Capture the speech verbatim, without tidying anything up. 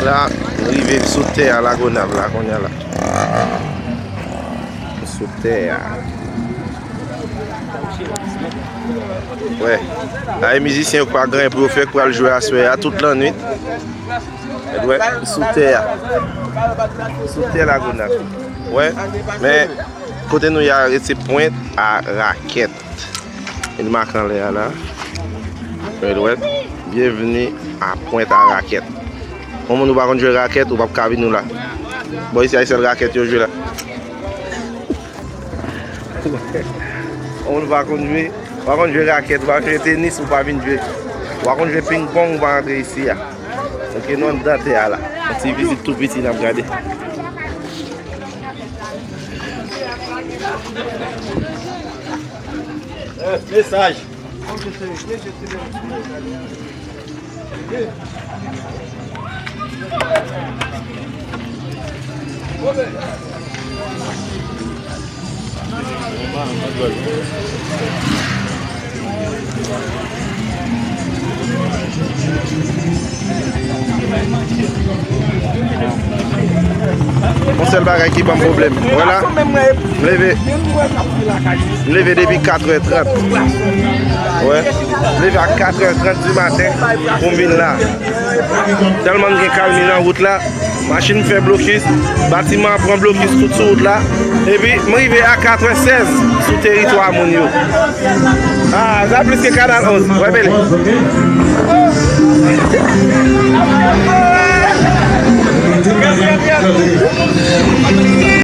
La, m rive sou tè a Lagonav la, kounye a la. Sou tè a. Wè. La, e mizisyen yo k pa gen anyen pou yo fè, k pral jwe aswè a, tout lannwit. Wè, sou tè a. Sou tè Lagonav. Wè, men kote nou ye a, se Pwent a Rakèt. Gen mak anlè a la. Red Wet. Byenvni a Pwent a Rakèt. Yon moun ou pa konn jwe rakèt, ou p ap ka vin ou la. Bò isi a, se sèl rakèt yo jwe la. Yon moun ou pa konn jwe, ou pa konn jwe rakèt, ou pa jwe tenis, ou pa vin jwe. Ou pa konn jwe pingpong, ou pa antre isi a. Ok, nou anndan tè a la. Yon ti vizit tou piti n ap gade. Mesaj. Yon sèl bagay ki ban m pwoblèm. Wè la, m leve. M leve depi katrè trant. Wè. M leve a katrè trant di maten pou m vin la. Tèlman m gen kalmi nan wout la, machin m fè blokis, batiman an pran blokis tout sou wout la. Epi, m rive a katrè sèz sou teritwa moun yo. Ah, sa plis ke Kanal onz. Wè, Pele.